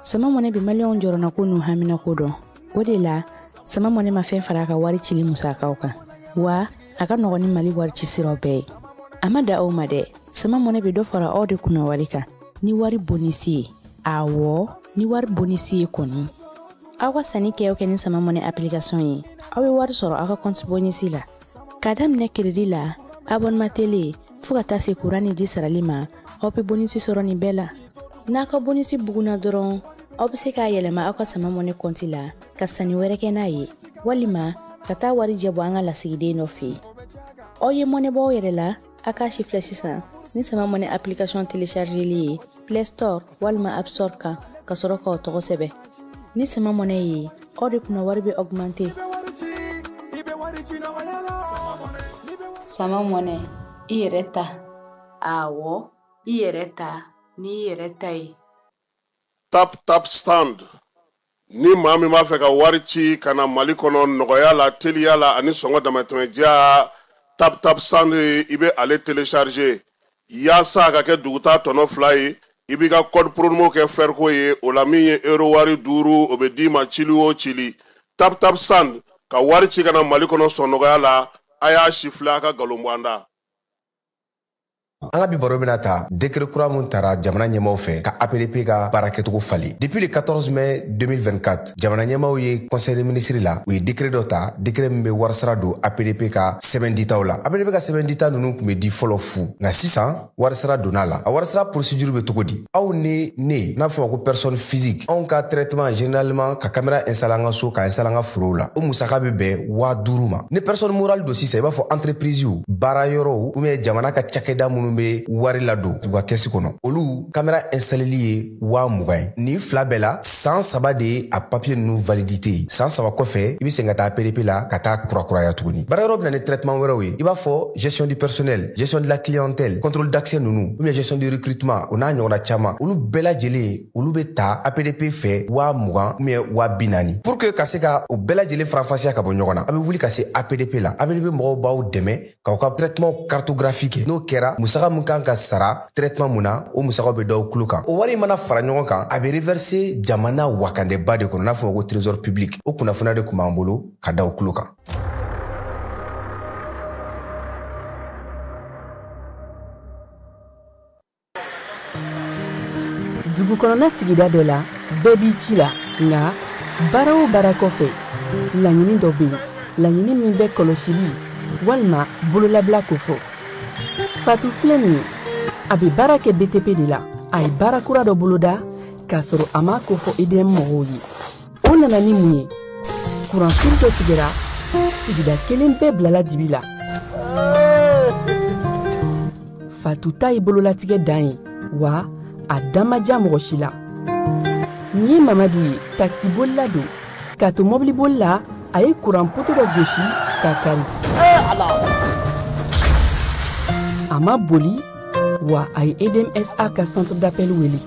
Sama Money bɛ maliyɛnw jɔrɔnako n'u haminako dɔn. O de la, Sama Money ma fɛn fara a ka wari cili musakaw kan. Wa a ka nɔgɔn ni Mali wari ci siraw bɛɛ ye. A ma da aw ma dɛ. Sama Money bɛ dɔ fara aw de kunna wari kan ni wari bonisi ye. Awɔ, ni wari bonisi ye kɔni. Aw ka sanni kɛ o kɛ ni Sama Money application ye, aw bɛ wari sɔrɔ aw ka compte bonisi la. K'a daminɛ crédit la, abonnement télé, fo ka taa se courant ni ji sarali ma, aw bɛ bonisi sɔrɔ nin bɛɛ la. N'a ka bonisi bugunna dɔrɔn, aw bɛ se k'a yɛlɛma aw ka Sama Money compte la ka sanni wɛrɛ kɛ n'a ye, walima ka taa wari jɛ bɔ an ka lasigiden dɔ fɛ yen. Aw ye mɔnɛ bɔ aw yɛrɛ la, a k'a si filɛ sisan ni Sama Money application téléchargeli ye Play Store walima App Store kan ka sɔrɔ k'aw tɔgɔ sɛbɛn. Ni Sama Money ye, aw de kunna wari bɛ augmenter. Sama Money, i yɛrɛ ta. Awɔ, i yɛrɛ ta n'i yɛrɛ ta ye. Tap Tap Send. Ni maa min b'a fɛ ka wari ci ka na Mali kɔnɔ nɔgɔya la, teliya la ani sɔngɔ damatɛmɛdiya, Tap Tap Send, i bɛ ale télécharger yaasa a ka kɛ duguta tɔnɔ 2 ye. I b'i ka code promo kɛ Ferco ye, o la min ye euro wari 5, o bɛ d'i ma cili o cili. Tap Tap Send, ka wari ci ka na Mali kɔnɔ sɔn nɔgɔya la, a y'a si filɛ a ka nkalon bɔ an da. An ka bi baro bɛna ta décret kura mun tara jamana ɲɛmaw fɛ ka APDP ka baara kɛcogo falen. Depuis le 14 mai 2024, jamana ɲɛmaw ye conseil des ministres la, u ye décret dɔ ta, décret min bɛ warisara don APDP ka sɛbɛn ditaw la. APDP ka sɛbɛn dita ninnu tun bɛ di fɔlɔ fu, nka sisan warisara donna la. A warisara procédure bɛ cogo di? Aw ni ne, n'a fɔ ma ko personne physique, anw ka traitement généralement ka caméra installer an ka so, ka installer an ka forow la, o musaka bɛ bɛn 5000 ma. Ni personne morale don sisan, i b'a fɔ entreprise, baara yɔrɔw ou bien jamana ka cakɛda minnu bɛ wari ladon u ka kɛsi kɔnɔ, olu caméra installeli ye 20 000 ye. Nin fila bɛɛ la, san 3 de ye a papier ninnu validité ye. San 3 kɔfɛ, i bɛ segin ka taa APDP la ka taa kurakuraya tuguni. Baara yɔrɔ bɛ na ni traitement wɛrɛw ye, i b'a fɔ gestion du personnel, gestion de la clientèle, contrôle d'accès ninnu, ou bien gestion du recrutement, o n'a ɲɔgɔnna caman. Olu bɛɛ lajɛlen, olu bɛ ta APDP fɛ 20 000 ou bien 40 000. Pour que ka se ka o bɛɛ lajɛlen faranfasiya ka bɔ ɲɔgɔn na, a bɛ wuli ka se APDP la. APDP mɔgɔw b'aw dɛmɛ k'aw ka traitement cartographie kɛ. N'o kɛra, musaka mun kan ka sara traitement mun na, o musakaw bɛ d'aw tulo kan. O wari mana fara ɲɔgɔn kan, a bɛ reverser jamana wakandeba de kɔnɔ, n'a fɔ ma ko trésor public. O kunnafoniya de tun b'an bolo ka da aw tulo kan. Dugu kɔnɔna sigida dɔ la, bɛɛ b'i ci la, nka baara o baara kɔfɛ, laɲini dɔ bɛ yen, laɲini min bɛ kɔlɔsili walima bololabila kofɔ. Fatu filɛ nin ye, a bɛ baara kɛ BTP de la. A ye baara kura dɔ boloda k'a sɔrɔ a m'a kofɔ EDM mɔgɔw ye. O nana ni mun ye? Kuranfili dɔ tigɛra, sigida kelen bɛɛ bilala dibi la. Fatu ta ye bololatigɛ dan ye, wa a da ma diya mɔgɔ si la. Nin ye Mamadu ye, takisibolila don. K'a to mɔbiliboli la, a ye kuran poto dɔ gosi k'a kari. A ma boli, wa a ye EDMSA ka centre d'appel wele.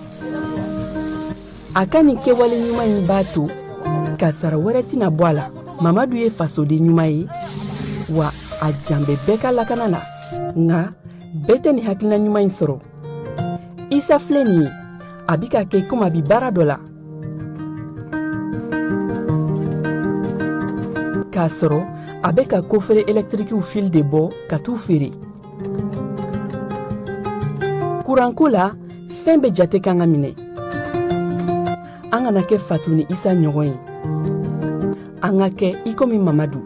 A ka nin kɛwale ɲuman in b'a to kasara wɛrɛ tɛna bɔ a la. Mamadu ye fasoden ɲuman ye, wa a jan bɛ bɛɛ ka lakana na, nka bɛɛ tɛ nin hakilina ɲuman in sɔrɔ. Isa filɛ nin ye, a bi ka kɛ komi a bi baara dɔ la, k'a sɔrɔ a bɛ ka kofere ɛlɛtirikiw fil de bɔ ka t'u feere. Kuranko la, fɛn bɛɛ jate kan ka minɛ. An kana kɛ Fatu ni Isa ɲɔgɔn ye, an ka kɛ i komi Mamadu.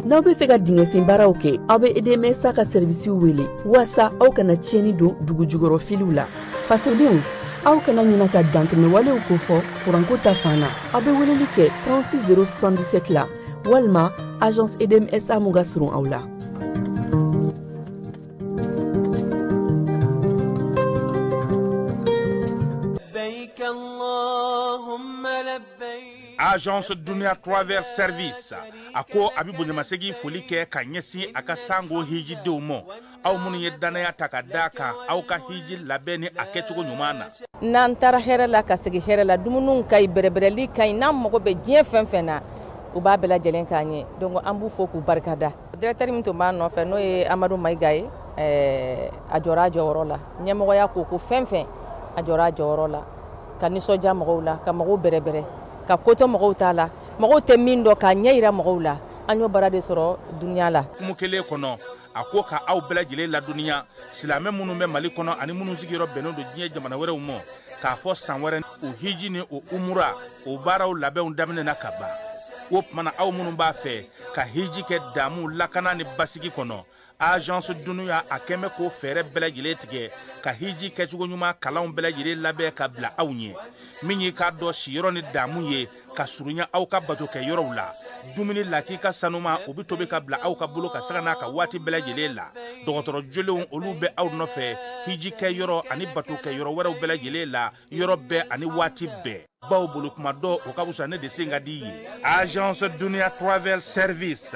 N'aw bɛ fɛ ka dingɛsen baaraw kɛ, aw bɛ EDMSA ka sɛrivisiw wele waasa aw kana tiɲɛni don dugu jukɔrɔ filiw la. Fasodenw, aw kana ɲina ka dantɛmɛwalew kofɔ kuranko ta fan na. Aw bɛ weleli kɛ 36 077 la walima agence EDMSA mun ka surun aw la. Agence Dunia Travel Service a ko a bɛ bonyamasegin foli kɛ ka ɲɛsin a ka sango hijidenw ma, aw minnu ye danaya ta ka d'a kan aw ka hiji labɛn ni a kɛcogo ɲuman na. N'an taara hɛrɛ la ka segin hɛrɛ la, dumuniw ka ɲi, bɛrɛbɛrɛli ka ɲi, n'an mago bɛ diɲɛ fɛn fɛn na, u b'a bɛɛ lajɛlen k'an ye. Donc an b'u fo k'u barikada. Directeur min tun b'an nɔfɛ, n'o ye Amadu Mayiga ye, a jɔra a jɔyɔrɔ la. Ɲɛmɔgɔya ko fɛn fɛn, a jɔra a jɔyɔrɔ la. Ka nisɔndiya mɔgɔw la, ka mɔgɔw bɛrɛbɛrɛ, ka kotɔ mɔgɔw t'a la, mɔgɔw tɛ min dɔn k'a ɲɛ yira mɔgɔw la. An y'o baara de sɔrɔ dunuya la. Hukumu kelen kɔnɔ, a ko ka aw bɛɛ lajɛlen ladɔnniya, silamɛ minnu bɛ Mali kɔnɔ ani minnu sigiyɔrɔ bɛnnen don diɲɛ jamana wɛrɛw ma, k'a fɔ san wɛrɛ o hiji ni o umura o baaraw labɛnw daminɛna ka ban. O tuma na, aw minnu b'a fɛ ka hiji kɛ damu, lakana ni basigi kɔnɔ, agence dunuya a kɛn bɛ k'o fɛɛrɛ bɛɛ lajɛlen tigɛ ka hiji kɛcogo ɲuman kalanw bɛɛ lajɛlen labɛn ka bila aw ɲɛ. Min y'i k'a dɔn siyɔrɔ ni damu ye ka surunya aw ka bato kɛ yɔrɔw la, dumuni lakika sanuma o bɛ tobi ka bila aw ka bolo ka saga n'a ka waati bɛɛ lajɛlen la. Dɔgɔtɔrɔ jolenw olu bɛ aw nɔfɛ hiji kɛ yɔrɔ ani bato kɛ yɔrɔ wɛrɛw bɛɛ lajɛlen la, yɔrɔ bɛɛ ani waati bɛɛ. Baw bolo kuma dɔ o ka fisa ne de sen ka di ye. Agence Dunuya Travel Service,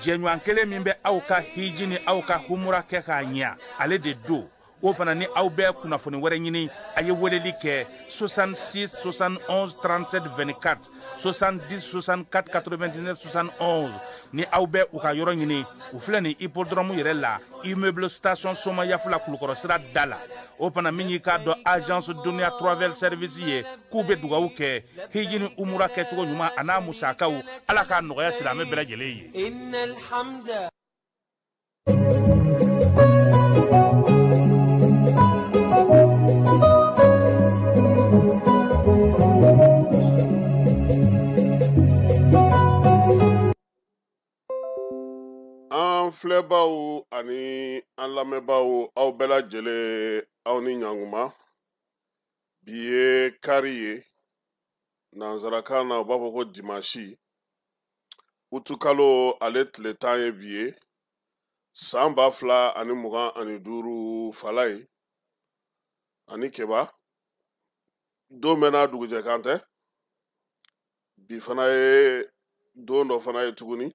jɛɲɔgɔn kelen min bɛ aw ka hiji ni aw ka humura kɛ k'a ɲɛ, ale de don. O fana ni aw bɛ kunnafoni wɛrɛ ɲini, a ye weleli kɛ 66 71 37 24, 70 64 99 71. Ni aw bɛ u ka yɔrɔ ɲini, u filɛ nin hippodrome yɛrɛ la, immeuble station Somayafula, Kulukɔrɔ sira da la. O fana min y'i k'a dɔn agence Dunuya Travel Service ye, k'u bɛ dugawu kɛ hiji ni umura kɛcogo ɲuman a n'a musakaw, Ala k'a nɔgɔya silamɛ bɛɛ lajɛlen ye. An filɛbaw ani an lamɛnbaw, aw bɛɛ lajɛlen, aw ni ɲankuma. Bi ye kari ye, nanzarakan na u b'a fɔ ko dimanche. Utukalo ale tile 10 ye bi ye, san 2025. Falaye ani Keba, don bɛ n'a dugujɛ kan tɛ. Bi fana ye don dɔ fana ye tuguni.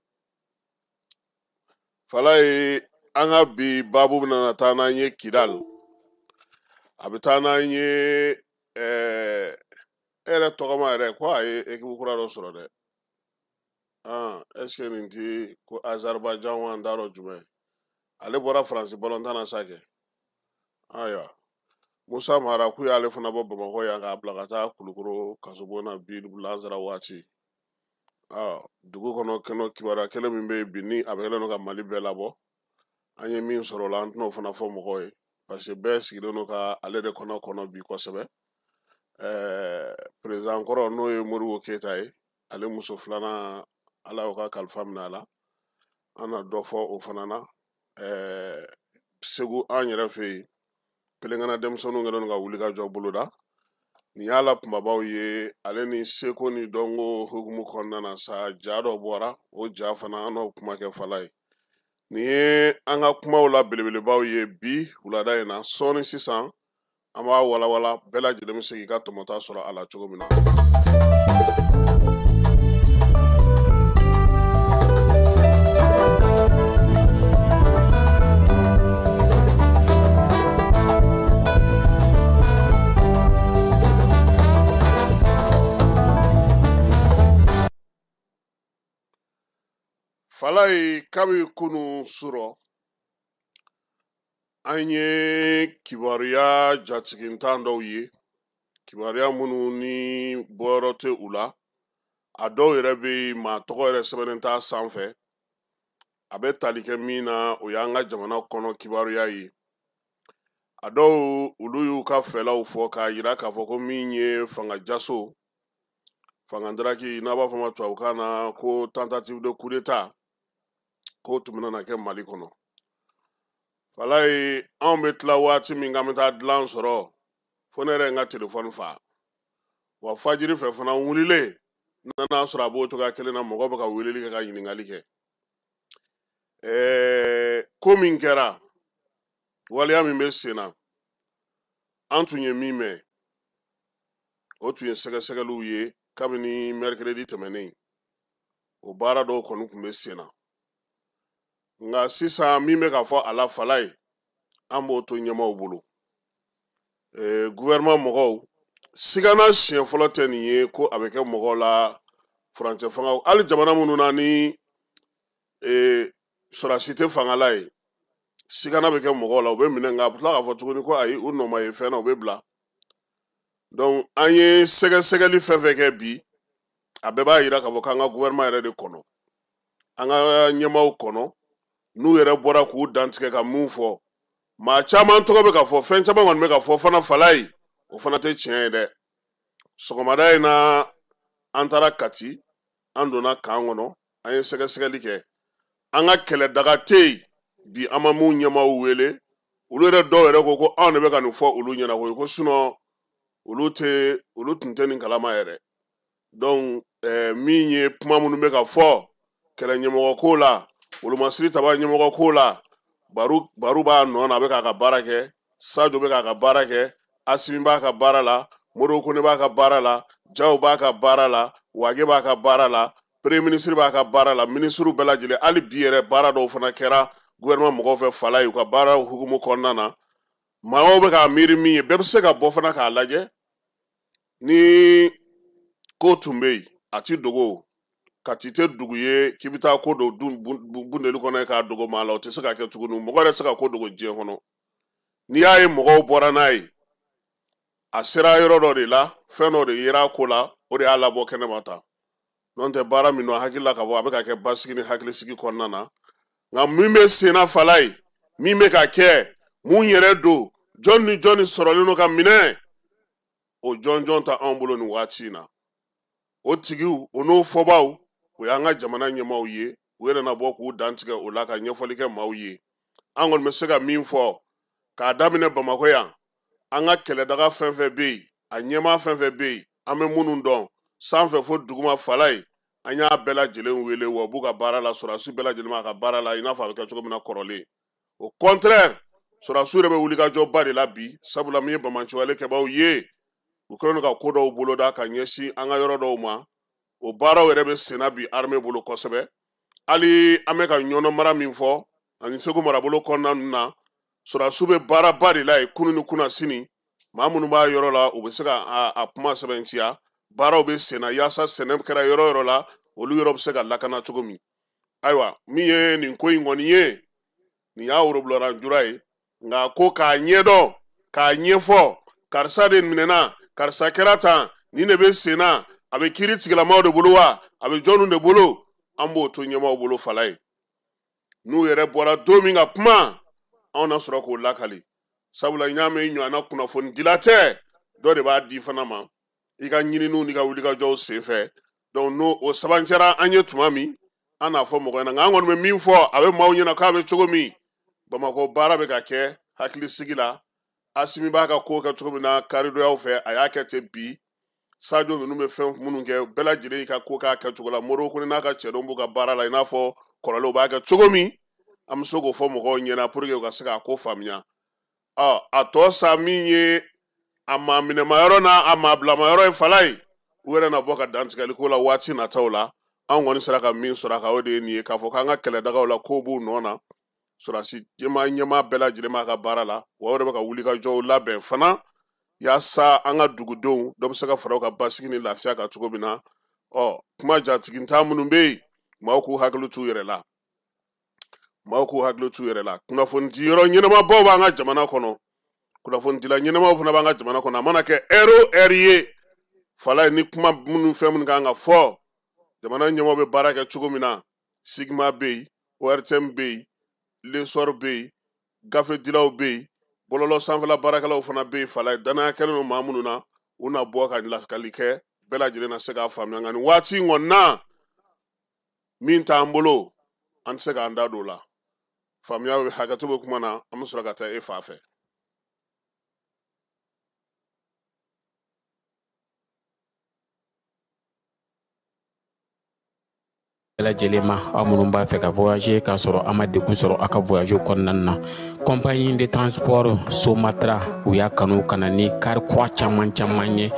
Falaye, an ka bi baabu bɛna taa n'an ye Kidal, a bɛ taa n'an ye e yɛrɛ tɔgɔma yɛrɛ ko a ye équipe kura dɔ sɔrɔ dɛ. Ah, est ce que nin ti ko Azerbaijan wa? N t'a dɔn jumɛn. Ale bɔra Faransi balontan na sa kɛ. Ayiwa, Musa Mara, k'u y'ale fana bɔ Bamakɔ yan k'a bila ka taa Kulukoro kasobon na bi lansara waati. Dugu kɔnɔ kɛnɛ kibaruya kelen min bɛ yen bi, ni a bɛ kɛlen don ka Mali bɛɛ labɔ, an ye min sɔrɔ o la, an tɛn'o fana fɔ mɔgɔw ye, parce que bɛɛ sigilen don ka ale de kɔnɔ kɔnɔ bi kosɛbɛ. Président kɔrɔ, n'o ye Modibo Keyita ye, ale muso filanan, Ala y'o ka kalifa minɛ a la. An na dɔ fɔ o fana na. Segu, an yɛrɛ fɛ yen, pelenkana denmisɛnninw kɛlen don ka wuli ka jɔ boloda. Nin y'a la kunbabaw ye. Ale ni seko ni dɔnko hukumu kɔnɔna na sa, ja dɔ bɔra, o ja fana an n'o kuma kɛ. Fala ye, nin ye an ka kumaw la belebelebaw ye bi wulada in na. Sɔɔni sisan an b'a walawala, bɛɛ lajɛlen bɛ se k'i ka tɔmɔta sɔrɔ a la cogo min na. Falaye, kabi kunu surɔ, an ye kibaruya jatigintan dɔw ye, kibaruya minnu ni bɔyɔrɔ tɛ u la. A dɔw yɛrɛ bɛ yen, maa tɔgɔ yɛrɛ sɛbɛnnen t'a sanfɛ. A bɛ tali kɛ min na, o y'an ka jamana kɔnɔ kibaruya ye. A dɔw, olu y'u ka fɛlaw fɔ k'a yira k'a fɔ ko min ye fanga jaso, fanga daraki, n'a b'a fɔ ma tubabukan na ko tentative de coup d'état, k'o tun bɛna kɛ Mali kɔnɔ. Falaye, anw bɛ tila waati min k'an bɛ taa dilan sɔrɔ, fo ne yɛrɛ ye n ka telefɔni fa wa. Fajiri fɛ fana, n wulilen n nana sɔrɔ a b'o cogoya kelen na, mɔgɔw bɛ ka weleli kɛ ka ɲininkali kɛ. Ko min kɛra, waleya min bɛ sen na, an tun ye min mɛn, o tun ye sɛgɛsɛgɛliw ye kabini mercredi tɛmɛnen. O baara dɔw kɔni tun bɛ sen na, nka sisan min bɛ ka fɔ a la, Fala ye, an b'o to ɲɛmaaw bolo. Gouvernement mɔgɔw sigana siɲɛ fɔlɔ tɛ nin ye ko a bɛ kɛ mɔgɔw la furancɛ fanga. Hali jamana minnu na ni sɔrɔdasi tɛ fanga la ye, sigana bɛ kɛ mɔgɔw la, u bɛ minɛ, nka a bɛ tila k'a fɔ tuguni ko ayi, u nɔ ma ye fɛn na, u bɛ bila. Donc an ye sɛgɛsɛgɛli fɛn fɛn kɛ bi, a bɛɛ b'a yira k'a fɔ k'an ka gouvernement yɛrɛ de kɔnɔ, an ka ɲɛmaaw kɔnɔ, n'u yɛrɛ bɔra k'u dantigɛ ka mun fɔ. Maa caman tɔgɔ bɛ ka fɔ, fɛn caman kɔni bɛ ka fɔ fana Falaye, o fana tɛ tiɲɛ ye dɛ. Sɔgɔmada in na an taara Kati, an donna kan kɔnɔ, an ye sɛgɛsɛgɛli kɛ. An ka kɛlɛdaga tɛ yen bi, an ma mun ɲɛmaaw wele. Olu yɛrɛ dɔw yɛrɛ ko ko anw de bɛ ka nin fɔ olu ɲɛna koyi, ko sinon olu tun tɛ nin kalama yɛrɛ. Donc min ye kuma minnu bɛ ka fɔ kɛlɛ ɲɛmɔgɔ ko la, wolomasiri taba ɲɛmɔgɔ ko la, Baru b'a nɔ na, a bɛ k'a ka baara kɛ, Sadio bɛ k'a ka baara kɛ, Asimi b'a ka baara la, Modibo Kone b'a ka baara la, Jaw b'a ka baara la, Wage b'a ka baara la, premier ministre b'a ka baara la, ministre bɛɛ lajɛlen. Hali bi yɛrɛ baara dɔw fana kɛra gouvernement mɔgɔw fɛ Falaye u ka baara hukumu kɔnɔna na. Maaw bɛ k'a miiri min ye, bɛɛ bɛ se ka bɔ fana k'a lajɛ. Ni ko tun bɛ yen, a ti dogo. Kati tɛ dugu ye k'i bɛ taa ko don bundeli kɔnɔ k'a dogo maa la, o tɛ se ka kɛ tuguni. Mɔgɔ yɛrɛ tɛ se ka ko dogo diɲɛ kɔnɔ. N'i y'a ye mɔgɔw bɔra n'a ye, a sera yɔrɔ dɔ de la, fɛn dɔ de yera a ko la, o de y'a labɔ kɛnɛma tan. N'o tɛ baara min don, a hakili la k'a fɔ a bɛ ka kɛ basigi ni hakilisigi kɔnɔna na. Nka min bɛ senna Falaye, min bɛ ka kɛ, mun yɛrɛ don, jɔn ni jɔn sɔrɔlen don ka minɛ, o jɔnjɔn ta anw bolo nin waati in na. O tigiw, o n'o fɔbaw, o y'an ka jamana ɲɛmaaw ye. U yɛrɛ na bɔ k'u dantigɛ o la ka ɲɛfɔli kɛ maaw ye. An kɔni bɛ se ka min fɔ k'a daminɛ Bamakɔ yan, an ka kɛlɛdaga fɛn fɛn bɛ yen, a ɲɛmaa fɛn fɛn bɛ yen, an bɛ minnu dɔn sanfɛ fo duguma Falaye, an y'a bɛɛ lajɛlen wele, wa u b'u ka baara la, sɔrɔdasi bɛɛ lajɛlen b'a ka baara la, i n'a fɔ a bɛ kɛ cogo min na kɔrɔlen. Au contraire, sɔrɔdasiw yɛrɛ bɛ wulikajɔba de la bi, sabula min ye bamaciwale kɛbaaw ye, u kɛlen don ka ko dɔw boloda ka ɲɛsin an ka yɔrɔ dɔw ma. O baaraw yɛrɛ bɛ senna bi armée bolo kosɛbɛ. Hali an bɛ ka ɲɔnɔ mara min fɔ ani Segu marabolo kɔnɔna ninnu na, sɔrɔdasiw bɛ baaraba de la yen kunun ni kunnasini. Maa minnu b'a yɔrɔ la, u bɛ se ka a kuma sɛbɛntiya. Baaraw bɛ senna yaasa sɛnɛ kɛra yɔrɔ yɔrɔ la, olu yɔrɔ bɛ se ka lakana cogo min. Ayiwa, min ye nin ko in kɔni ye, nin y'a worobulana jura ye. Nka ko k'a ɲɛdɔn, k'a ɲɛfɔ, karisa de minɛna, karisa kɛra tan, nin de bɛ senna, a bɛ kiiri tigilamaw de bolo wa, a bɛ jɔnw de bolo, an b'o to ɲɛmaaw bolo Falaye. N'u yɛrɛ bɔra don min ka kuma, anw na sɔrɔ k'o lakali. Sabula n y'a mɛn i ɲɔgɔnna kunnafonidila tɛ, dɔ de b'a di fana ma i ka ɲininiw n'i ka wulikajɔw senfɛ. Donc n'o o sabancɛra an ye tuma min, an n'a fɔ mɔgɔ ɲɛna. Nka an kɔni bɛ min fɔ, a bɛ maaw ɲɛna k'a bɛ cogo min, Bamakɔ baara bɛ ka kɛ hakilisigi la. Asimi b'a ka ko kɛ cogo min na karidoyaw fɛ, a y'a kɛ ten bi. Sadio ninnu bɛ fɛn minnu kɛ, bɛɛ lajɛlen y'i ka ko k'a kɛcogo la. Modibo Kone n'a ka cɛdenw b'u ka baara la, i n'a fɔ kɔrɔlenw b'a kɛ cogo min, an bɛ se k'o fɔ mɔgɔw ɲɛna pour que u ka se k'a ko faamuya. Ɔ a tɔ sa min ye a maa minɛmayɔrɔ n'a a maa bilamayɔrɔ ye Falaye, u yɛrɛ na bɔ ka dantigɛli ko la waati nataw la. Anw kɔni sera ka min sɔrɔ a kan, o de ye nin ye, k'a fɔ k'an ka kɛlɛdagaw la kow b'u nɔ na. Sɔrɔdasi ɲɛmaa bɛɛ lajɛlen b'a ka baara la, wa o yɛrɛ bɛ ka wulikajɔw labɛn fana yaasa an ka dugudenw dɔ bɛ se ka fara u ka basigi ni lafiya kan cogo min na. Ɔ kuma jatigintan minnu bɛ yen, maaw k'u hakili t'u yɛrɛ la, maaw k'u hakili t'u yɛrɛ la. Kunnafonidi yɔrɔ ɲɛnamabaw b'an ka jamana kɔnɔ, kunnafonidila ɲɛnamaw fana b'an ka jamana kɔnɔ. A mana kɛ ɛri o ɛri ye Falaye, ni kuma minnu fɛn minnu kan ka fɔ, jamana ɲɛmaaw bɛ baara kɛ cogo min na, Sigma bɛ yen, ORTM bɛ yen, L'Essor bɛ yen, gafedilaw bɛ yen, bɔlɔlɔ sanfɛla baarakɛlaw fana bɛ yen. Falaye, danaya kɛlen don maa minnu na, u na bɔ ka lakali kɛ, bɛɛ lajɛlen na se k'a faamuya. Nka nin waati in kɔni na, min t'an bolo, an tɛ se k'an da don o la. Faamuya bɛ, hakɛto bɛ kuma na, an bɛ sɔrɔ ka taa e fa fɛ. Lajɛlen ma, aw minnu b'a fɛ ka voyager k'a sɔrɔ a ma degun sɔrɔ a ka voyage kɔnɔna na, compagnie de transport Somatra u y'a kanu ka na ni kari kura caman caman ye,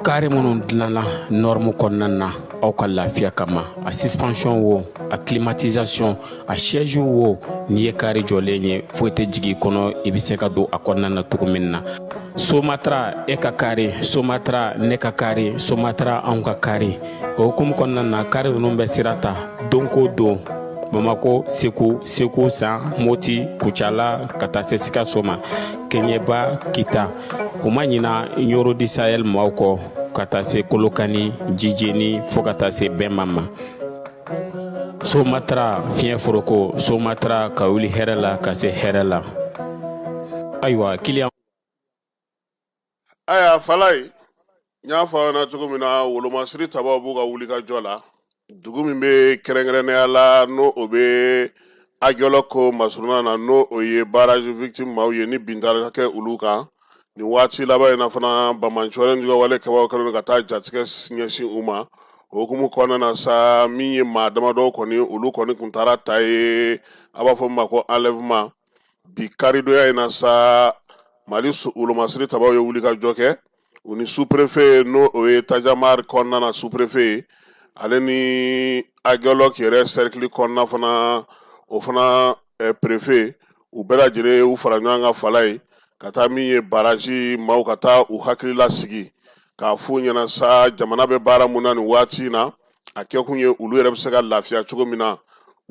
kari minnu dilanna norme kɔnɔna na aw ka lafiya kama. A suspension wo, a climatisation, a siège wo, n'i ye kari jɔlen ye foyi tɛ jigin i kɔnɔ, i bɛ se ka don a kɔnɔna na cogo min na. Somatra e ka kari, Somatra ne ka kari, Somatra anw ka kari. O hukumu kɔnɔna na, kari ninnu bɛ sira ta don ko don, Bamako, Segu, Segu San, Moti, Kucala ka taa se Sikaso ma, Keɲeba, Kita. U ma ɲina Ɲoro di Sahel maaw kɔ, ka taa se Kolokani, Jijeni, fo ka taa se Bɛnma ma. Somatra fiɲɛ foroko, Somatra ka wuli hɛrɛ la ka se hɛrɛ la. Ayiwa, kiliyan. Ayiwa Falaye, n y'a fɔ aw ɲɛna cogo min na, wolomasiri tabaw b'u ka wulikajɔ la dugu min bɛ kɛrɛnkɛrɛnnenya la, n'o o bɛ Aguelhok masuruna na, n'o o ye barrage victime maaw ye ni bin taara kɛ olu kan nin waati laban in na fana. Banbaanciwale ni wale kɛbaw kɛlen don ka taa jatigɛ ɲɛsin u ma. O hukumu kɔnɔna na sa, min ye maa damadɔ kɔni, olu kɔni kun taara ta ye, a b'a fɔ min ma ko enlèvement. Bi karidonya in na sa, Mali wolomasiri tabaw ye wulikajɔ kɛ, u ni sous-préfet, n'o o ye Tajamar kɔnɔna na sous-préfet ye, ale ni Aguelhok yɛrɛ cercle kɔnɔna fana, o fana préfet, u bɛɛ lajɛlen y'u fara ɲɔgɔn kan Falaye ka taa min ye barrage maaw, ka taa u hakili lasigi k'a f'u ɲɛna sa, jamana bɛ baara mun na nin waati in na, a kɛkun ye olu yɛrɛ bɛ se ka lafiya cogo min na.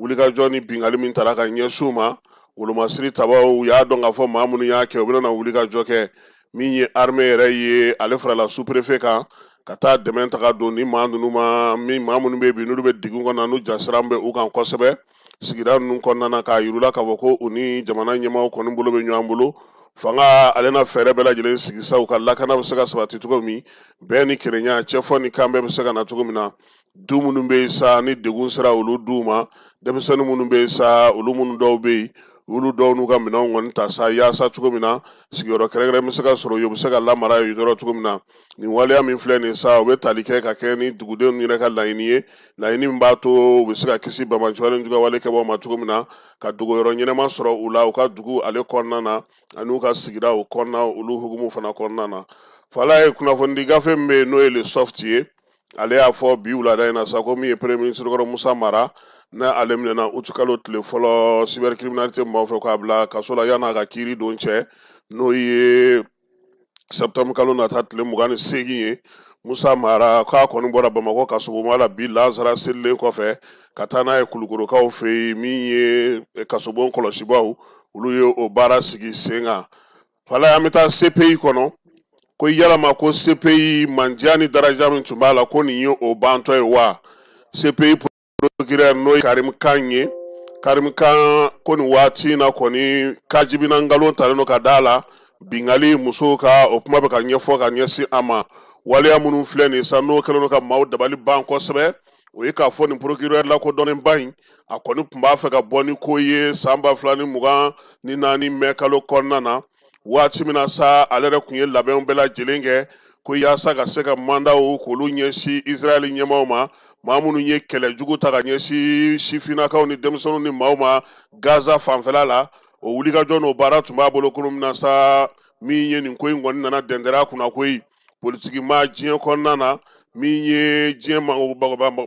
Wulikajɔ ni bingali min taara ka ɲɛsin u ma, wolomasiri tabaw u y'a dɔn k'a fɔ maa minnu y'a kɛ, u bɛna wulikajɔ kɛ. Min ye armée yɛrɛ ye, ale farala sous-préfet kan ka taa dɛmɛ taga don ni maa ninnu ma, min maa minnu bɛ bi n'olu bɛ degun kɔnɔ, n'u jasiran bɛ u kan kosɛbɛ sigida ninnu kɔnɔna na, k'a yir'u la k'a fɔ ko u ni jamana ɲɛmaaw kɔni bolo bɛ ɲɔgɔn bolo. Fanga ale na fɛɛrɛ bɛɛ lajɛlen sigi sa, u ka lakana bɛ se ka sabati cogo min, bɛn ni kelenya, cɛfɔ ni kan bɛɛ bɛ se ka na cogo min na. Du minnu bɛ yen sa, ni degun sera olu duw ma, denmisɛnnin minnu bɛ yen sa, olu minnu dɔw bɛ yen, olu dɔw n'u ka minɛnw kɔni ta sa, yaasa cogo min na sigiyɔrɔ kɛrɛnkɛrɛn bɛ se ka sɔrɔ yen, u bɛ se ka lamara yen yɔrɔ cogo min na. Nin waleya min filɛ nin sa, o bɛ tali kɛ ka kɛ ni dugudenw yɛrɛ ka laɲini ye, laɲini min b'a to u bɛ se ka kisi banbaanciwale ni juguya wale kɛbaaw ma cogo min na, ka dogoyɔrɔ ɲɛnama sɔrɔ u la u ka dugu ale kɔnɔna na, ani u ka sigida o kɔnɔna, olu hukumu fana kɔnɔna na. Falaye, kunnafonidi gafe min bɛ yen, n'o ye Le Soft ye, ale y'a fɔ bi wulada in na sa ko min ye premier ministre kɔrɔ Musa Mara, n'a ale minɛna utikalo tile fɔlɔ cybercriminalité maaw fɛ k'a bila kaso la yan'a ka kiiri don cɛ, n'o ye septembre kalo nata tile 28 ye. Musa Mara k'a kɔni bɔra Bamakɔ kasobonba la bi lansara selilen kɔfɛ ka taa n'a ye Kulukorokaw fɛ yen, min ye kasobon kɔlɔsibaw, olu ye o baara sigi sen kan. Falaye, an bɛ taa CPI kɔnɔ ko yalama ko CPI mandiya ni daraja min tun b'a la, ko nin ye o bantɔ ye wa? CPI procureur, n'o ye Karim Khan ye, Karim Khan ko nin waati in na kɔni, kajibina nkalon talen don ka da la, bingali musow ka o kuma bɛ ka ɲɛfɔ ka ɲɛsin a ma. Waleya minnu filɛ nin sa, n'o kɛlen don ka maaw dabali ban kosɛbɛ, o ye k'a fɔ nin procureur lakodɔnnenba in, a kɔni tun b'a fɛ ka bɔ ni ko ye san 2024 mɛ kalo kɔnɔna na. Waati min na sa, ale yɛrɛ tun ye labɛnw bɛɛ lajɛlen kɛ ko yaasa ka se ka mandaw k'olu ɲɛsin Israɛl ɲɛmaaw ma, maa minnu ye kɛlɛ jugu ta ka ɲɛsin sifinnakaw ni denmisɛnninw ni maaw ma Gaza fanfɛla la. O wulikajɔ n'o baara tun b'a bolo kolo min na sa, min ye nin ko in kɔni nana dɛndɛrɛ a kunna koyi. Politiki maa diɲɛ kɔnɔna na, min ye diɲɛ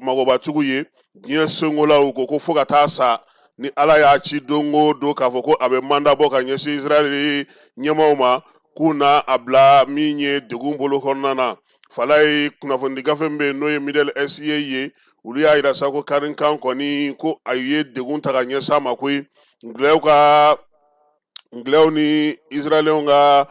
magobatigiw ye, diɲɛ senkolaw ko fo ka taa sa ni Ala y'a ci don o don k'a fɔ ko a bɛ mandat bɔ ka ɲɛsin Israɛl ɲɛmaaw ma, k'u na a bila min ye degun bolo kɔnɔna na. Falaye, kunnafonidi gafe min bɛ yen, n'o ye Middle East ye, olu y'a yira sa ko Karim Khan kɔni, ko a ye degun ta ka ɲɛsin a ma koyi. Ngilɛw ni Israɛlɛnw ka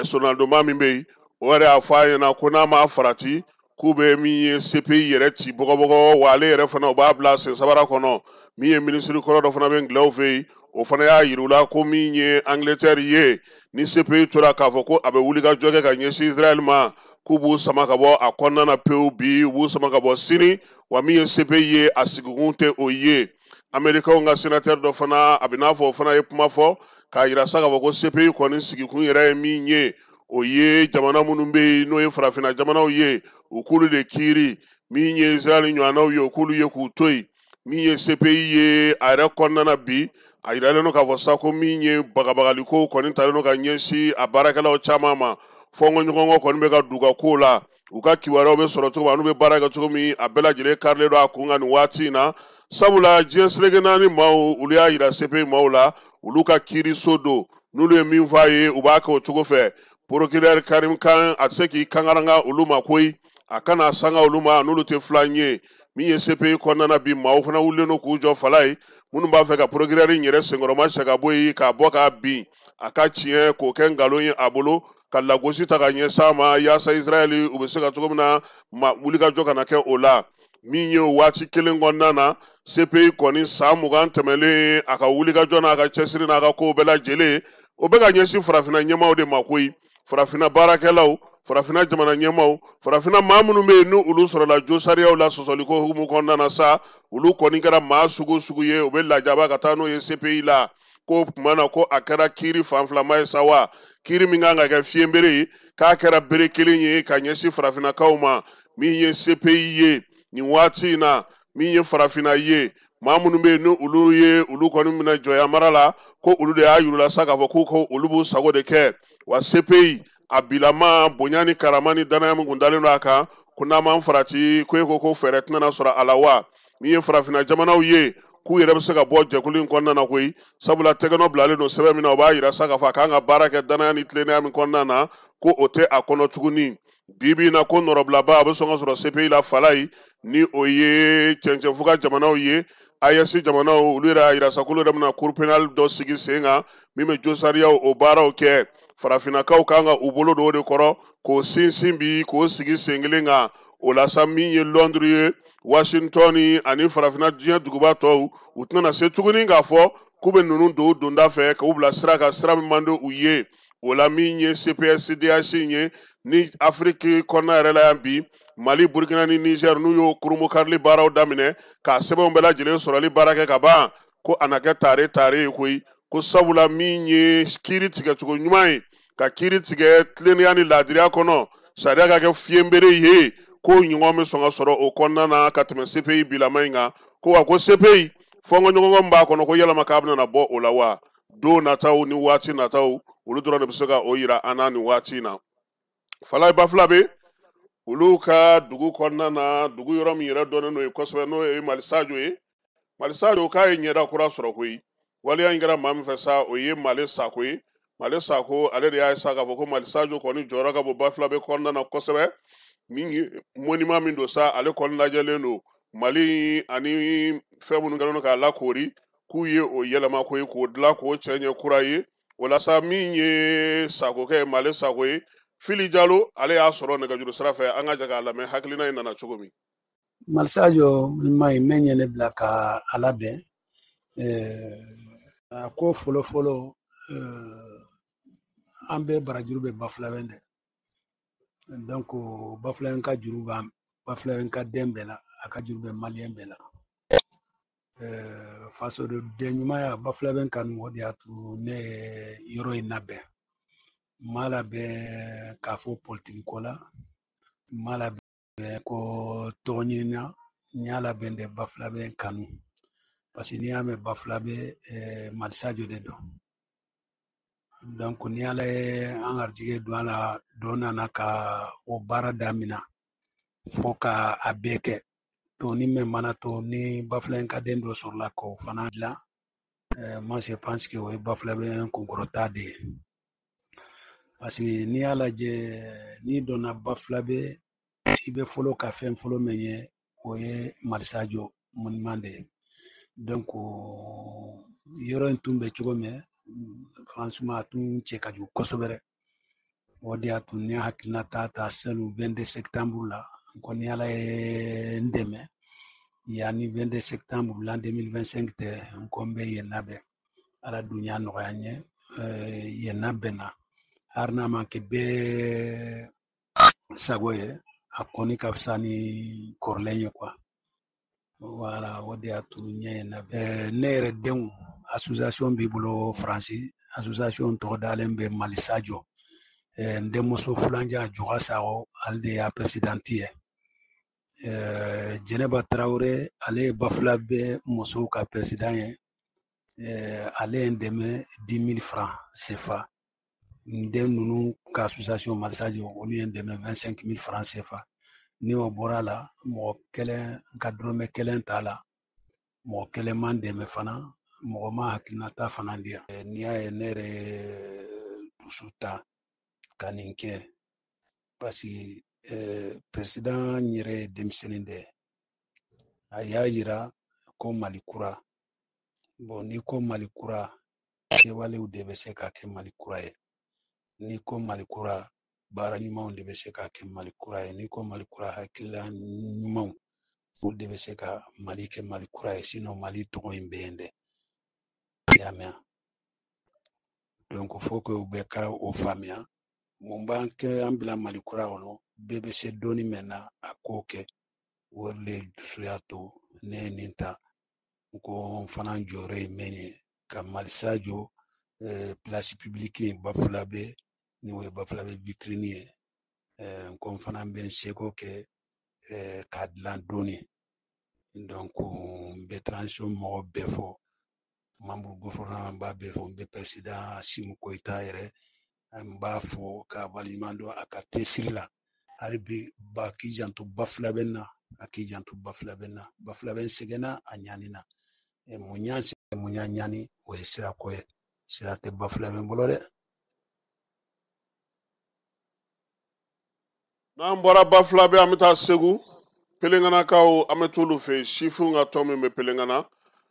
sonadonba min bɛ yen, o yɛrɛ y'a fɔ a ɲɛna ko n'a ma farati, k'u bɛ min ye CPI yɛrɛ ci bɔgɔbɔgɔ, wa ale yɛrɛ fana, u b'a bila sen sabara kɔnɔ. Min ye minisiri kɔrɔ dɔ fana bɛ ngilɛw fɛ yen, o fana y'a yir'u la ko min ye Angleterre ye, ni CPI tora k'a fɔ ko a bɛ wulikajɔ kɛ ka ɲɛsin Israɛl ma, k'u b'u sama ka bɔ a kɔnɔna na pewu bi, u b'u sama ka bɔ sini, wa min ye CPI ye, a sigikun tɛ o ye. Américains ka sénateur dɔ fana, a bɛ n'a fɔ o fana ye kuma fɔ k'a yira sa k'a fɔ ko CPI kɔni sigikun yɛrɛ ye min ye, o ye jamana minnu bɛ yen, n'o ye farafinna jamanaw ye, u k'olu de kiiri. Min ye Israɛl ɲɔgɔnnaw ye, u k'olu ye k'u to yen. Min ye CPI ye a yɛrɛ kɔnɔna na bi, a yiralen don k'a fɔ sa ko min ye bagabagaliko kɔni talen don ka ɲɛsin a baarakɛlaw caman ma, fɔnkɔɲɔgɔnkɔ kɔni bɛ ka d'u ka kow la, u ka kibaruyaw bɛ sɔrɔ cogo min, n'u bɛ baara kɛ cogo min, a bɛɛ lajɛlen karilen don a kun kan nin waati in na, sabula diɲɛ seleke naani maaw, olu y'a yira CPI maaw la, olu ka kiiriso don, n'olu ye min fɔ a ye, u b'a kɛ o cogo fɛ. Procureur Karim Khan, a tɛ se k'i kankaranga olu ma koyi, a kana sanga olu ma, n'olu tɛ filan ye. Min ye CPI kɔnɔna na bi, maaw fana wulilen don k'u jɔ Falaye, minnu b'a fɛ ka procureur in yɛrɛ senkɔrɔma cɛ ka bɔ yen, k'a bɔ k'a bin a ka tiɲɛ, k'o kɛ nkalon ye a bolo. ka lagosi ta ka ɲɛsin a ma yaasa Israɛl u bɛ se ka cogo min na ma wulikajɔ kana kɛ o la. Min ye waati kelen kɔnɔna na, CPI kɔni san 20 tɛmɛlen, a ka wulikajɔ n'a ka cɛsiri n'a ka kow bɛɛ lajɛlen, o bɛ ka ɲɛsin farafinna ɲɛmaaw de ma koyi. Farafinna baarakɛlaw, farafinna jamana ɲɛmaaw, farafinna maa minnu bɛ yen ni olu sɔrɔla josariyaw la sɔsɔliko hukumu kɔnɔna na sa, olu kɔni kɛra maa sugu sugu ye, u bɛ lajaba ka taa n'o ye CPI la. Ko tuma na ko a kɛra kiiri fanfilama ye sa wa, kiiri min kan ka kɛ fiyenbere ye, k'a kɛra bere kelen ye ka ɲɛsin farafinnakaw ma. Min ye CPI ye nin waati in na, min ye farafinna ye, maa minnu bɛ yen ni olu ye olu kɔni minɛ jɔnya mara la, ko olu de y'a yir'u sa k'a fɔ k'u ko olu b'u sago de kɛ. Wa CPI a bilama bonya ni karama ni danaya min kun dalen don a kan, ko n'a m'an farati, ko e ko ko fɛɛrɛ tɛna sɔrɔ a la wa. Min ye farafinna jamanaw ye, k'u yɛrɛ bɛ se ka bɔ jɛkulu in kɔnɔna na koyi, sabula tɛgɛnɔ bilalen don sɛbɛn min na, o b'a yira sa k'a fɔ a k'an ka baara kɛ danaya ni tilennenya min kɔnɔna na, ko o tɛ a kɔnɔ tuguni. Bi bi in na, ko nɔrɔbilaba a bɛ sɔn ka sɔrɔ CPI la Falayi, ni o ye cɛncɛnfuga jamanaw ye, AES jamanaw, olu yɛrɛ y'a yira sa k'olu yɛrɛ bɛna cour pénale dɔ sigi sen kan min bɛ josariyaw o baaraw kɛ. Farafinnakaw kan ka u bolo don o de kɔrɔ k'o sinsin bi k'o sigi sen kelen kan. O la sa, min ye Londres ye, Washington ani farafinna diɲɛ duguba tɔw, u tɛna se tuguni k'a fɔ k'u bɛ ninnu don donda fɛ k'u bila sira kan, sira min man di u ye. O la, min ye CPSCDH ye ni Afiriki kɔnɔna yɛrɛ la yan bi, Mali, Burukina ni Niger, n'u y'o kurunbonkarili baaraw daminɛ k'a sɛbɛnw bɛɛ lajɛlen sɔrɔli baara kɛ ka ban, ko a na kɛ tare tare ye koyi. Ko sabula min ye kiiri tigɛcogo ɲuman ye, ka kiiri tigɛ tilennenya ni laadiriya kɔnɔ, sariya ka kɛ fiyenbere ye, ko ɲɔgɔn bɛ sɔn ka sɔrɔ o kɔnɔna na ka tɛmɛ CPI bilama in kan. Ko wa ko CPI fɔnkɔɲɔgɔnkɔ min b'a kɔnɔ, ko yalama k'a bɛna bɔ o la wa. Don nataw ni waati nataw, olu dɔrɔn de bɛ se ka o yira an na nin waati in na. Falayi Bafulabe olu ka dugu kɔnɔna na, dugu yɔrɔ min yɛrɛ dɔnnen don ye kosɛbɛ, n'o ye Mali Sajo ye. Mali Sajo k'a ye ɲɛda kura sɔrɔ koyi. Waleya in kɛra maa min fɛ sa, o ye Mali Sako ye. Mali Sako ale de y'a sa k'a fɔ ko Mali Sajo kɔni jɔyɔrɔ ka bon Bafulabe kɔnɔna na kosɛbɛ. Min ye monument min don sa, ale kɔni lajɛlen don Mali ani fɛn minnu kɛlen don k'a lakoori, k'u ye o yɛlɛma koyi, k'o dilan k'o cɛɲɛ kura ye. O la sa, min ye Sakokɛ Mali Sako ye, Fili Jalo, ale y'a sɔrɔ nɛgɛjuru sira fɛ, an ka jɛ k'a lamɛn hakilina in nana cogo min. Mali Sajo ma ye min ye ne bila ka a labɛn, a ko fɔlɔ fɔlɔ, an bɛɛ barajuru bɛ Bafulabɛn dɛ. Donc Bafulabɛn ka juru b'an, Bafulabɛn ka den bɛɛ la, a ka juru bɛ maliyɛn bɛɛ la. Faso den ɲumanya Bafulabɛn kanu, o de y'a to ne ye yɔrɔ in labɛn. N m'a labɛn k'a fɔ politiki ko la, n m'a labɛn ko tɔgɔ ɲini na, n y'a labɛn de Bafulabɛn kanu. Parce que n'i y'a mɛn Bafulabɛn, Mali Sajo de don. Donc ni Ala ye an garijɛgɛ don a la, dɔ nana ka o baara daminɛ fo ka a bɛɛ kɛ. To ni mɛn mana to ni Bafulabɛn ka den dɔ sɔrɔla k'o fana dilan, moi je pense que o ye Bafulabɛn kunkɔrɔta de ye. Parce que n'i y'a lajɛ, n'i donna Bafulabɛn, i bɛ fɔlɔ ka fɛn fɔlɔ min ye, o ye Mali Sajo monument de ye. Donc yɔrɔ in tun bɛ cogo min, franchement a tun cɛ ka jugu kosɛbɛ dɛ. O de y'a to ne hakilina ta selu 22 septembre la, n ko ni Ala ye n dɛmɛ yanni 22 septembre l'an 2025 tɛ, n ko n bɛ yen labɛn. Ala dun y'a nɔgɔya n ye, yen labɛnna. Hali n'a ma kɛ bɛɛ sago ye, a kɔni ka fisa ni kɔrɔlen ye quoi. Voilà, o de y'a to n ye yen labɛn. Ne yɛrɛ denw association b'i bolo Faransi, association tɔgɔ dalen bɛ Mali Sajo. N denmuso fulanjan Joga Sakɔ, ale de y'a présidente ye. Jɛnɛba Tarawele, ale ye Bafulabɛ musow ka président ye. Ale ye n dɛmɛ 10 000 francs CFA. N den ninnu ka association Mali Sajo, olu ye n dɛmɛ 25 000 francs CFA. Ni o bɔra la, mɔgɔ kelen ka dɔrɔmɛ kelen t'a la, mɔgɔ kelen man dɛmɛ fana, mɔgɔ ma hakilinata fana di yan. N'i y'a ye ne yɛrɛ dusu ta ka nin kɛ, parce que président yɛrɛ ye denmisɛnnin de ye. A y'a yira ko Mali kura. Bon, n'i ko Mali kura, kɛwalew de bɛ se ka kɛ Mali kura ye. N'i ko Mali kura, baara ɲumanw de bɛ se ka kɛ Mali kura ye. N'i ko Mali kura, hakilila ɲumanw, olu de bɛ se ka Mali kɛ Mali kura ye. Sinon Mali tɔgɔ in bɛ yen dɛ, i y'a mɛn? Donc faut que u bɛɛ ka o faamuya. Mun b'an kɛ an bila Mali kura kɔnɔ? Bɛɛ bɛ se dɔɔni mɛn na, a k'o kɛ. O de dusu y'a to ne ye nin ta. N ko n fana jɔyɔrɔ ye min ye, ka Malisa jɔ place publique in Bafulabe, ni o ye Bafulabe vitrine ye. N ko n fana bɛ n seko kɛ k'a dilan dɔɔni. Donc n bɛ transition mɔgɔ bɛɛ fɔ, membre gouvernement b'a bɛɛ fɔ, n bɛ président Assimi Goïta yɛrɛ n b'a fɔ k'a waleɲuman dɔn a ka cɛsiri la. Hali bi ba k'i janto Bafulabe na, a k'i janto Bafulabe na. Bafulabe sɛgɛnna, a ɲanina. Mun y'an sɛgɛn, mun y'an ɲani, o ye sirako ye. Sira tɛ Bafulabe bolo dɛ. N'an bɔra Bafulabe, an bɛ taa Segu. Pelenganakaw, an bɛ t'olu fɛ yen. Sifinw ka tɔn min bɛ Pelengana,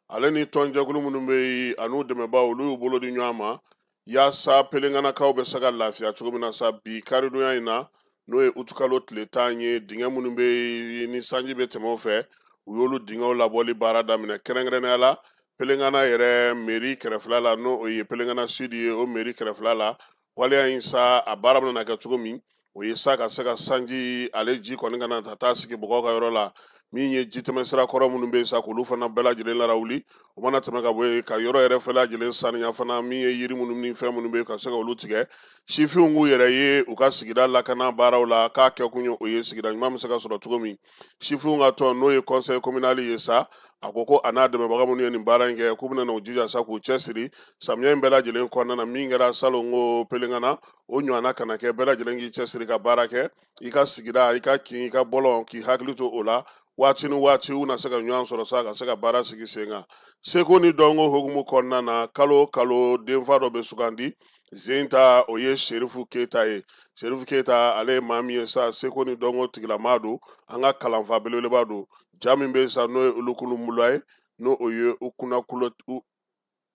ale ni tɔnjɛkulu minnu bɛ yen an'u dɛmɛbaaw, olu y'u bolo di ɲɔgɔn ma yaasa Pelenganakaw bɛ se ka lafiya cogo min na sa. Bi karidonya in na, n'o ye utukalo tile 10 ye, dingɛ minnu bɛ yen ni sanji bɛ tɛmɛ o fɛ, u y'olu dingɛw labɔli baara daminɛ. Kɛrɛnkɛrɛnnenya la, Pelengana yɛrɛ mairie kɛrɛfɛla la, n'o ye Pelengana Sud ye, o mairie kɛrɛfɛla la, waleya in sa, a baara bɛna kɛ cogo min, o ye sa ka se ka sanji ale ji kɔni kana taa sigi mɔgɔw ka yɔrɔ la. Min ye jitɛmɛsira kɔrɔ minnu bɛ yen sa, k'olu fana bɛɛ lajɛlen larawuli. O mana tɛmɛ ka bɔ yen, ka yɔrɔ yɛrɛ fɛn lajɛlen saniya fana, min ye yiri minnu ni fɛn minnu bɛ yen, ka se ka olu tigɛ. Sifinw k'u yɛrɛ ye u ka sigida lakana baaraw la, k'a kɛ kun ye o ye sigida ɲuman bɛ se ka sɔrɔ cogo min. Sifinw ka tɔn, n'o ye conseil communal ye sa, a ko ko a n'a dɛmɛbaga minnu ye nin baara in kɛ, k'u bɛna n'u jija sa k'u cɛsiri samiya in bɛɛ lajɛlen kɔnɔna na. Min kɛra salon ko Pelengana, o ɲɔgɔnna kana kɛ. Bɛɛ lajɛlen k'i cɛsiri ka baara kɛ i ka sigida, i ka kin, i ka bɔlɔn, k'i hakili to o la. Waati ni waati, u na se ka ɲɔgɔn sɔrɔ sa ka se ka baara sigi sen kan. Seko ni dɔnko hukumu kɔnɔna na, kalo o kalo denfa dɔ bɛ sugandi. Zen ta, o ye Serifu Keyita ye. Serifu Keyita, ale ye maa min ye sa, seko ni dɔnko tigilamaa don, an ka kalanfa belebeleba don. Ja min bɛ yen sa, n'o ye Ulukulumula ye, n'o o ye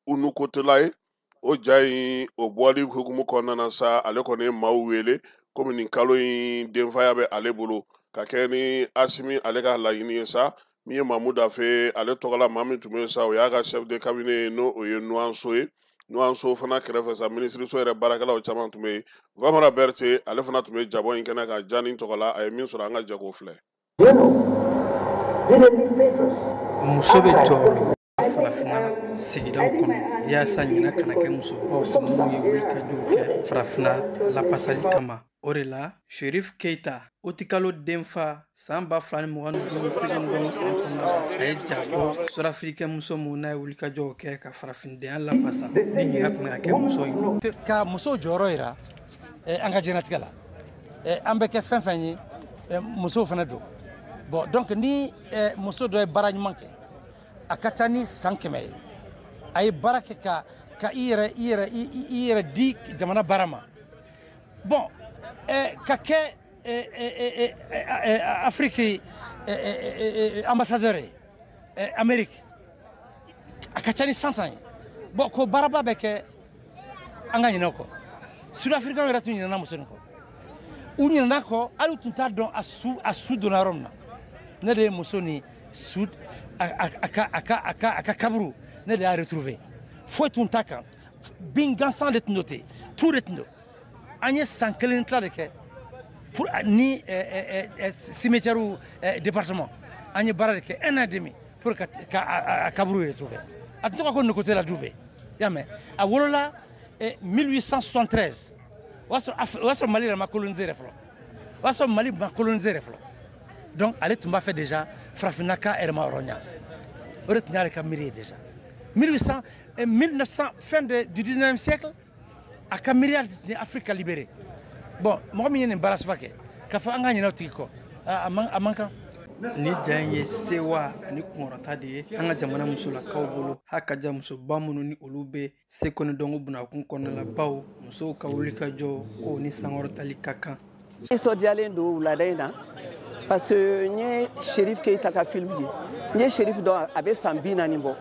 Unukotela ye, o ja in o bɔli hukumu kɔnɔna na sa, ale kɔni ye maaw wele komi nin kalo in denfaya bɛ ale bolo, ka kɛ ni Asimi ale ka laɲini ye sa. Min ye Mamu Dafe ale tɔgɔla maa min tun bɛ yen sa, o y'a ka chef de cabinet ye, n'o o ye Nuwanso ye. Nuwanso fana kɛrɛfɛ sa, minisiriso yɛrɛ baarakɛlaw caman tun bɛ yen. Vamara Berete ale fana tun bɛ jabɔ in kɛnɛ kan Jani tɔgɔ la. A ye min sɔrɔ, an ka jɛ k'o filɛ. Muso bɛ jɔyɔrɔ farafinna sigidaw kɔnɔ yaasa ɲinɛ kana kɛ musobaw minnu ye wulikajɔw kɛ farafinna lapasali kama. O de la, Sherif Keita, utikalo denfa san 2025 segu dɔn san kɔnɔna la, a ye jabɔ sudafirikɛ muso mun n'a ye wulikajɔw kɛ ka farafindenya lapasa, ni ɲinɛ tun ka kɛ muso in kɔ. Ka muso jɔyɔrɔ yira an ka diɲɛlatigɛ la, an bɛ kɛ fɛn fɛn ye, musow fana don. Bon, donc ni muso dɔ ye baara ɲuman kɛ, a ka ca ni san 100 ye, a ye baara kɛ ka i yɛrɛ di jamana baara ma. Bon, ka kɛ Afrique ambassadeur ye Amérique, a ka ca ni 100 ye. Bon, ko baaraba bɛ kɛ, an ka ɲinɛ o kɔ. Sud-Africain yɛrɛ tun ɲinɛna muso nin kɔ, u ɲinɛna kɔ, hali u tun t'a dɔn a su donna yɔrɔ min na. Ne de ye muso ni su a ka kaburu, ne de y'a retrouvé. Foyi tun t'a kan, bin gansan de tun don ten, tu de tun don. An ye san 1 ni tila de kɛ pour ni cimetière département, an ye baara de kɛ 1 an et demi pour ka a kaburu retrouver. A tun tɔgɔ ko Nokotela Dube, i y'a mɛn? A wolola 1873, o y'a sɔrɔ Mali yɛrɛ ma coloniser yɛrɛ fɔlɔ, o y'a sɔrɔ Mali ma coloniser yɛrɛ fɔlɔ. Donc ale tun b'a fɛ déjà farafinna ka yɛrɛma hɔrɔnya, o de tun y'ale ka miiri ye déjà 1800, 1900, fin du 19e siècle. A ka miiriya tun ye Afrique ka libéré. Bon, mɔgɔ min ye nin baara suba kɛ, k'a fɔ an ka ɲinɛ o tigi kɔ, a man kan. Ni ja in ye sewa ani kunkɔrɔta de ye an ka jamana musolakaw bolo. Ha ka ja musoba minnu ni olu bɛ seko ni dɔnko bunakun kɔnɔna la, baw musow ka wulikajɔ ko ni sankɔrɔtali ka kan. Nisɔndiyalen don wulada in na parce que n ye Sherif Keita ka film ye. N ye Sherif dɔn, a bɛ san 40 bɔ.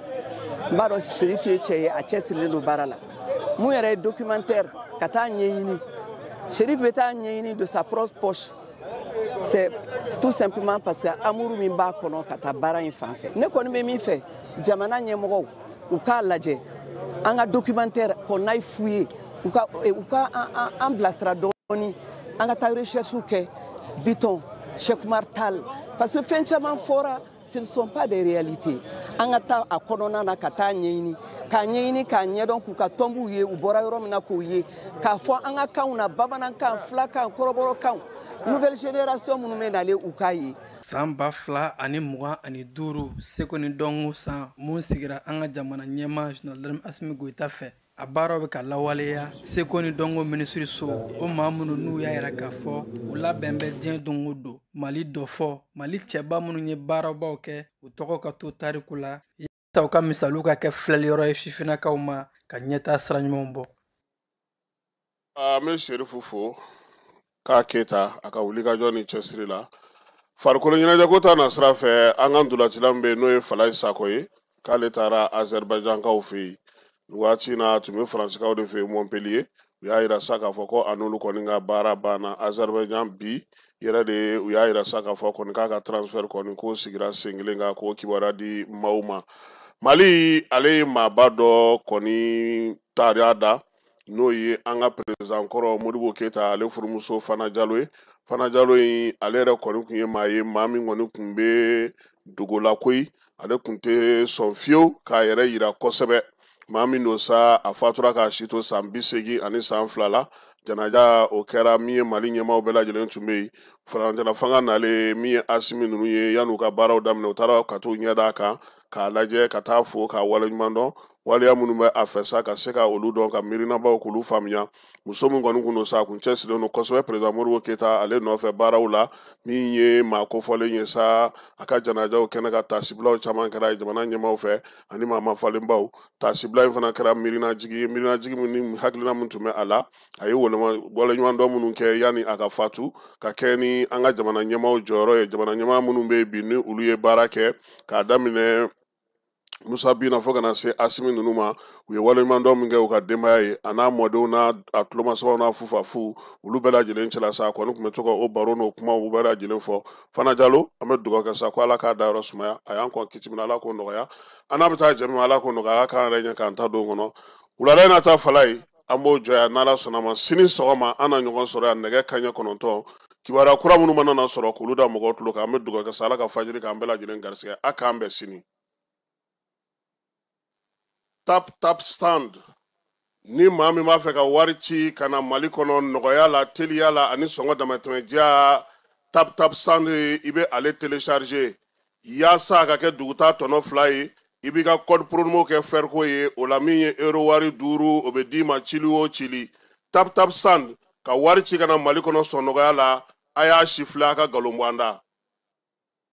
N b'a dɔn Sherif ye cɛ ye, a cɛsirilen don baara la. Mun yɛrɛ ye documentaire ka taa ɲɛɲini Chérif bɛ taa ɲɛɲini de sa propre poche. C'est tout simplement parce que amour min b'a kɔnɔ ka taa baara in fan fɛ. Ne kɔni bɛ min fɛ, jamana ɲɛmɔgɔw u k'a lajɛ, an ka documentaire qu'on aille fouiller, u ka an bilasira dɔɔni, an ka taa recherche kɛ Biton, Cheikh Oumar Tall, parce que fɛn caman fɔra, ce ne sont pas des réalités. An ka taa a kɔnɔna na ka taa ɲɛɲini, k'a ɲɛɲini k'a ɲɛdɔn, k'u ka tɔnbuw ye, u bɔra yɔrɔ min na k'u ye, k'a fɔ an ka kanw na, bamanankan, filakan, kɔrɔbɔrɔkan, nouvelle génération minnu bɛ nalen u k'a ye. San 2025, seko ni dɔnko san mun sigira an ka jamana ɲɛmaa Général Assimi Goïta fɛ, a baaraw bɛ ka lawaleya seko ni dɔnko minisiriso. O maa minnu n'u y'a yira k'a fɔ u labɛn bɛ diɲɛ don o don Mali dɔ fɔ, Mali cɛba minnu ye baarabaw kɛ, u tɔgɔ ka to tariku la, yaasa u ka misaliw ka kɛ filɛliyɔrɔ ye sifinnakaw ma ka ɲɛtaa sira ɲumanw bɔ. An bɛ Serifu fo k'a Keyita a ka wulikajɔ ni cɛsiri la. Farikolo ɲɛnajɛko ta na sira fɛ, an ka ntolacila min bɛ yen n'o ye Falaye Sako ye, k'ale taara Azerbaïdjankaw fɛ yen nin waati in na, a tun bɛ Faransikaw de fɛ yen Montpellier. U y'a yira sa k'a fɔ ko a n'olu kɔni ka baara banna Azerbaïdjan bi yɛrɛ de. U y'a yira sa k'a fɔ kɔni k'a ka transfert kɔni k'o sigira sen kelen kan, k'o kibaruya di maaw ma. Mali ale ye maaba dɔ kɔni taariya da, n'o ye an ka président kɔrɔ Modibo Keyita ale furumuso Fana Jalo ye. Fana Jalo in ale yɛrɛ kɔni tun ye maa ye, maa min kɔni tun bɛ dogo la koyi, ale tun tɛ sɔn fiyewu k'a yɛrɛ yira kosɛbɛ. Maa min don sa, a fatura k'a si to san 82 la. Janaja o kɛra min ye, Mali ɲɛmaaw bɛɛ lajɛlen tun bɛ yen. Furancɛla fanga nalen min ye Asimi ninnu ye, yan'u ka baaraw daminɛ, u taara ka t'u ɲɛ d'a kan k'a lajɛ, ka taa fo k'a waleɲuman dɔn, waleya minnu bɛ a fɛ sa ka se ka olu dɔn, ka miirinabaw k'olu faamuya. Muso min kɔni kun don sa, a kun cɛsirilen don kosɛbɛ président Modibo Keyita ale nɔfɛ baaraw la. Min ye maa kofɔlen ye sa, a ka janajaw kɛnɛ ka taasibilaw caman kɛra jamana ɲɛmaaw fɛ ani maa mafalenbaw. Taasibila in fana kɛra miirinajigi ye, miirinajigi min ni hakilina min tun bɛ a la, a ye waleɲumandɔn minnu kɛ yanni a ka fatu, ka kɛ ni an ka jamana ɲɛmaaw jɔyɔrɔ ye, jamana ɲɛmaa minnu bɛ yen bi ni olu ye baara kɛ k'a daminɛ Musa Bina fo ka na se Asimi ninnu ma. U ye waleɲumandɔn min kɛ u ka denbaya ye, a n'a mɔdenw n'a a tulomasabaw n'a fufafu, olu bɛɛ lajɛlen cɛla sa, a kɔni tun bɛ to ka o baro n'o kumaw bɛɛ lajɛlen fɔ. Fana Jalo, an bɛ dugawu kɛ sa ko Ala k'a dayɔrɔ sumaya, a y'an kɔn kiti min na, Ala k'o nɔgɔya, an n'a bɛ taa jɛ min ma, Ala k'o nɔgɔya, a k'an yɛrɛ ɲɛ k'an ta don kɔnɔ. Wulada in na ta Falaye, an b'o jɔ yan, n'Ala sɔnna ma sini sɔgɔma an na ɲɔgɔn sɔrɔ yan nɛgɛ kanɲɛ 9. Kibaruya kura minnu mana na sɔrɔ k'olu da mɔgɔw tulo kan, an bɛ dugawu kɛ sa Ala ka fajiri k'an bɛɛ lajɛlen garisɛgɛ. A k'an bɛn sini. Tap Tap Stand, ni maa min b'a fɛ ka wari ci ka na Mali kɔnɔ nɔgɔya la, teliya la ani sɔngɔ damatɛmɛ diya, Tap Tap Stand i bɛ ale télécharger yaasa a ka kɛ dugutaa tɔnɔ 2 ye. I b'i ka code promo kɛ fɛriko ye, o la min ye euro wari 5, o bɛ d'i ma cili o cili. Tap Tap Stand ka wari ci ka na Mali kɔnɔ sɔn nɔgɔya la, a y'a si filɛ a ka nkalon bɔ an da.